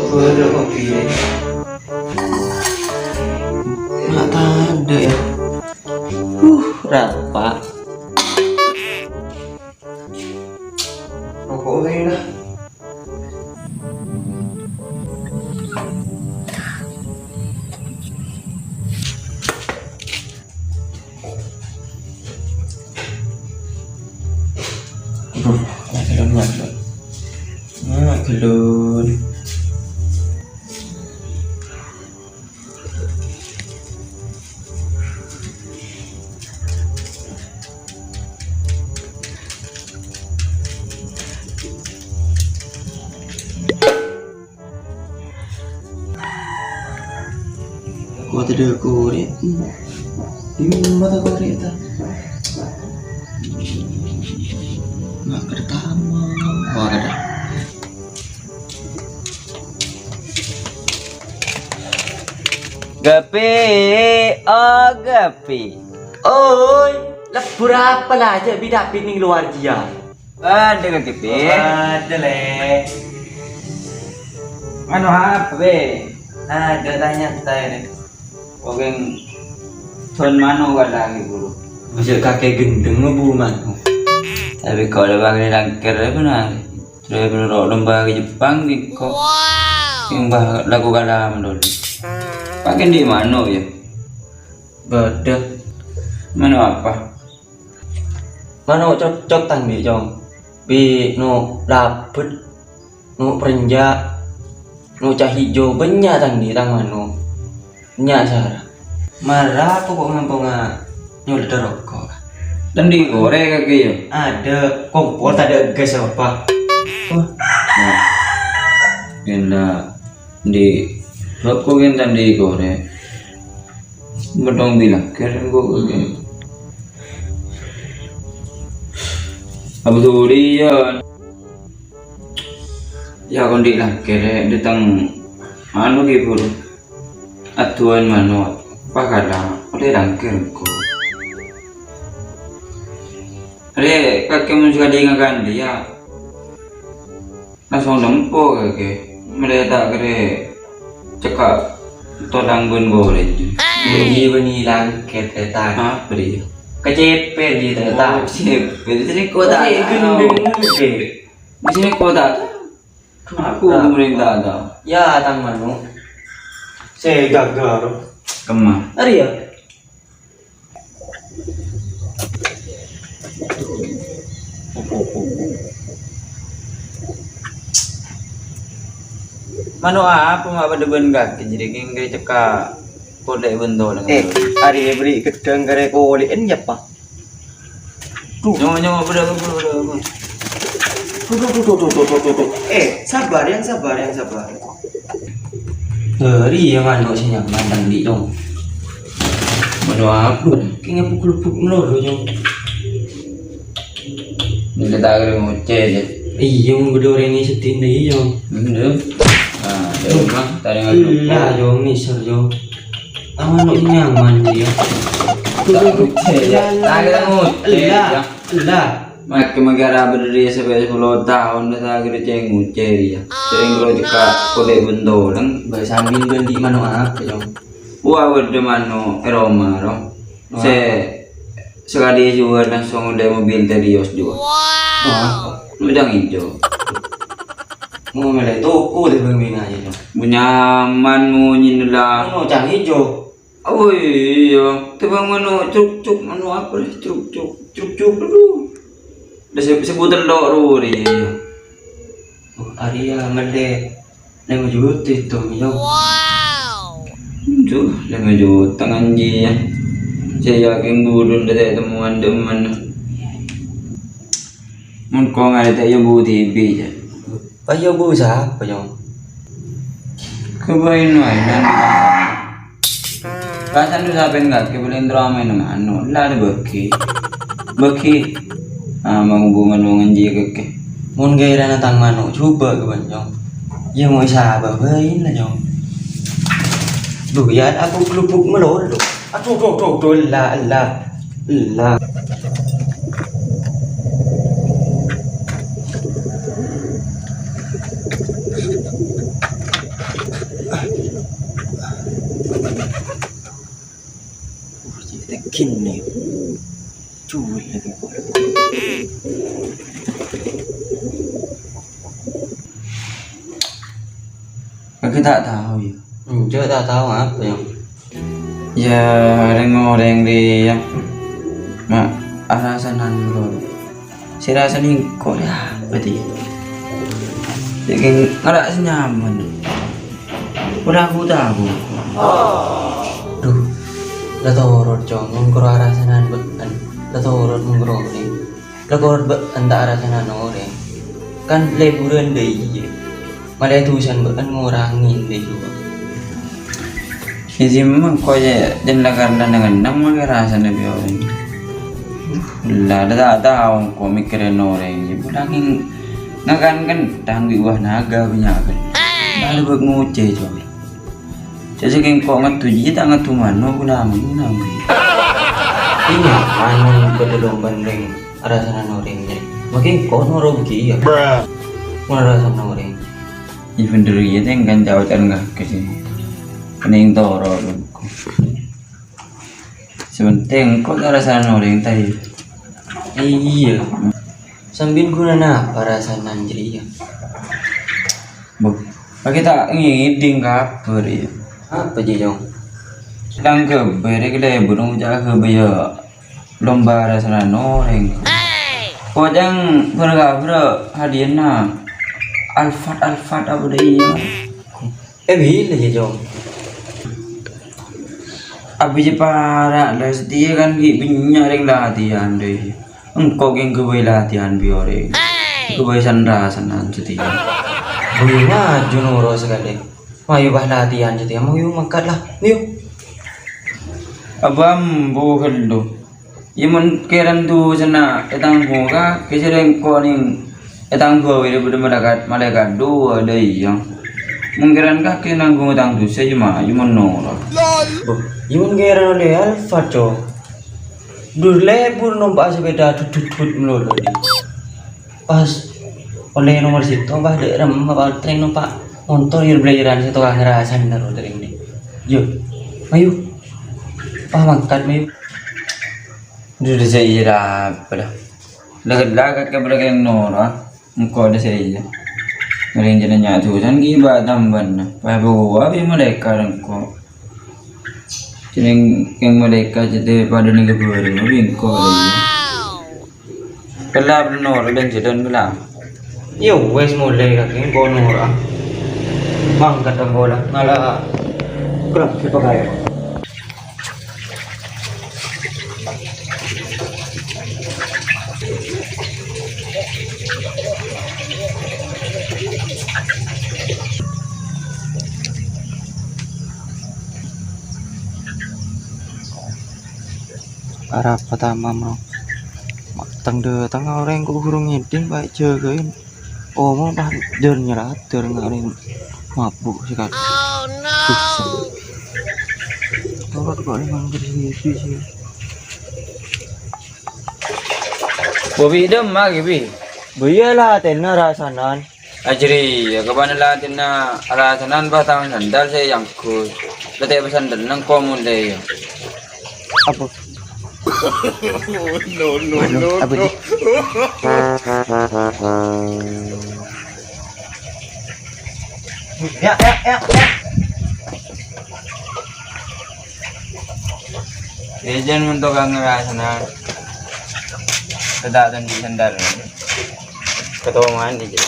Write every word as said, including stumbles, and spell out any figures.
Waduh, kopi. Mak tandhâ, yâ. Huh, rapa'. Roko' bhâi, lah. Aduh, magelun, magelun. Ah, magelun. Ko' tadâ' korè'. Dimma ta' korè' ta'? Nggak ada tamu. Oh, ada. Gapi, oh Gapi. Oi, lebbur apa la jhâ' bi-, dâ' bi' nèng lowar jiyâ? Adâ, Kak Kèpè. Adâ, Lè. Mano apa, Bè? Adâ, tanya saya, Lè. Oke, tuan mano ka lagi, Buru? Bisa kakek gendeng, Bu, mano. Tapi kalau bang ini langkir, apa, nah? Terus menurut lomba ke Jepang, nih, kok. Yang bah lagu kalam dulu. Pakai di mano, ya? Bâdâ. Mano apa? Mano cocok tang bi', Cong. Bi' no labet, no perenja', no ca' hijo, bânnya' tang bi' tang mano. Bânnya' sara. Mara pokok ngamponga nyolder roko'. Tang bi' korè' kake ya? Adâ, kompol tadâ' gas apa? Wah. Nah. Gila. Di roko' kan tang bi' korè'. Medhong bilang, keren kok, keren. Abu Durian. Ya, kondi lah, kere datang anu, Ki, Bur. Aduan mano, pakala, oleh langkir kok. Re, kakek mun sekali ngakan dia. Langsung tempo kake. Mele ta' kere cekka' todang bân goreng. Bânnè, bânnè langkèt, ètan. Apa dia? Keceper dia, ètan. Oh, ceper. Di sini kok tak tahu. Gendeng, gendeng. Di sini kok tak tahu. Aku merintah tahu. Ya, tang mano. Saya gagal. Kemma. Hari ya? Mano apa ma' padâ bân kakè, jârèya kèng cekka' kolè' bân tolèng. Eh, arè bâri' ghedhâng karè kolè'en ya, Pa'? Duh. Nyo, nyo, padâ, padâ, padâ, padâ. Duh, duh, duh. Eh, sabar, yang sabar, yang sabar. Bâri' ya mano sè nyaman tang di', Cong. Mano apa? Kèng pukul-pukul meloro, Cong. Ini tak kira ngoceh ya. Iya, bâdâ orèng sè sedih, iya. Bener. Nah, dari rumah, tadi nggak lupa. Lah, Cong, nèser, Cong. Aman, lo nyaman, ya. Tak ngoceh ya. Tak kira ngoceh ya. Lah, lah. Makkè magara bâdâ rèya sampè' sapolo taon, ta' kèra cè' ngocè rèya. Sering lo cekka' kolè' bân tolèng. Bâ' sambil bândhi' mano' apa, Cong? Wah, bâdâ mano' è roma, ro. Wah. Sè sakalè juwâl langsung ollè mobil Terios juwâl. Wah. Mojang ijo. Mau mele toko deh, Bang, Bina aja, Cong. Nyaman monyèna la. Mano' cang ijo. Oh iya, tèmbhâng mano' cruk-cruk, mano' apa rè? Cruk-cruk, cruk-cruk, aduh. Udah se-, sebutan lo' ro rè, iya, iya. Oh, arèya mellè lèma juta itu, Cong. Wow. Duh, lèma juta nganjiyâ. Saya yakin budun dâ' temuan dâ' mana. Mon kong arè ta' iyâ bu T V, ya. Pas iyâ bu sapa, Cong? Kebain wae, Nan. Perasaan tuh sampeyan kakè paling terutama ini mano'. Lah, ada bagi. Bagi. Ah, mau hubungan wong ngenji kakè. Mon gairana tang mano', coba keban, Cong. Ya, mau sapa bae lah, Cong. Duh, ya, aku kelupuk melulu. Aduh, duh, duh, duh, elah, elah, elah. Kènè'. Jhuwâl lagi. Kakè ta' tao, yâ? Enjâ', ta' tao apa, yâ? Yâ, rèng-orèng rèya, ma', arasanan, Bro. Sè arasana engko' rèya apa, Di? Sè kèng ngala' sè nyaman. Ora aku tao. Duh, la torot, Cong, mon karo arasanan bâ'en. La torot mon karo orèng. La torot bâ'en ta' arasanan orèng. Kan lèburân dâ' iyâ. Malè dusan bâ'en ngorangè dâ' iyâ. Iyâ, sè mengko jâ-, jân la karna neng-enneng makè rasana bi' orèng. La, la ta' tao engko' mèkkèrè orèng. Jâ' polana ngakan kenthang bi' buah naga bânnya' kan. La, la bâk ngocè, Cong. Jâ' sè kèng engko' ngaddu jiyâ ta' ngaddu mano', ghuna mano', ghuna mano'. Iyâ, anu, bâdâ lomba neng arasanan orèng, jâ'. Makè engko' noro' bâgi, yâ. Mon arasanan orèng. Iyâ, bhender, iyâ, tèng kan cawetan kakè sè. Kènè' toro' engko'. Sè pentèng engko' ta' arasanan orèng, ta' iyâ? Iyâ. Sampèyan ghunana apa arasanan jârèya? Bu, makè ta' ngèdhing kabhâr, iyâ. Apa, Ji, Jong? Tang ghâbây rè kalèbur ngoca' ghâbây, yâ. Lomba arasanan orèng. Pojhân bâr-kabâr hadiana. Alphard, Alphard apa dâ' iyâ? Eh, bilâ, Ji, Jong? Abis para' la satèya kan ghi' bânnya' rèng latihan, dâ'. Engko' kèng ghâbây latihan bi' orèng. Ghâbây san-rasanan satèya. Bâ, maju noro' sakalè. Mayu, bâ, latihan satèya, mayu mangkat la, mayu. Abâ ambu ghâllu. Iyâ, mon kèran dusana ètanggung kakè, sè rèng-orèng ètanggung bhâi dâ' bâdâ malaèkat, malaèkat duwâ' dâ' iyâ. Mon kèran kakè nanggung tang dusa, iyâ mayu mon noro'. Bâ, iyâ mon kèran ollè Alphard, Cong. Dur lèbur nompa'a sapèda dut-dut-dut malolo, dhi. Pas ollè nomer sèttong, pas dâ' remma, pas tèng nompa' montor, yâ, belajaran sè tokang ngarasan terro tèng, dhi. Yo, mayu. Pas mangkat, mayu. Duduk saya iyâ apa dah. Lagâ-lagâ ka bâlâkèng noro', engko' dâ' saya iyâ. Ngèrèng jârèya nya' dusan ghi' bâ' tambâna. Pas bâwa bi' malaèkat engko'. Jârèya kèng malaèkat jârèya padâ nèng ghâbây bi' engko' dâ' iyâ. Kella bân noro' jân-jâdân kella. Iyâ wes, molè kakè engko' noro'a. Mangkat engko' la, ngala' kelep sè pagâyâ. Arapa tamam, no? Ma' tang-dâtang orèng kok ghuru ngèdhing, bâ' jâgâin. Omong pas jâr nyerater ngarèng mabuk sè kadhi. Duh, sè. Tolot kok memang bersih sih. Bobi dem lagi, Bi. Bâ iyâ la atèna rasanan. Ajri, ya, kapan la atèna rasanan pas tang sandal sè yanggus. Lete' sandal nang komon deh, ya. Apa? No, no, Anu, no, apa no. Di? Ya, ya, ya, ya. Ejen untuk kangen rasana. Tidak dan di sandal. Ketemu mandi, Jek.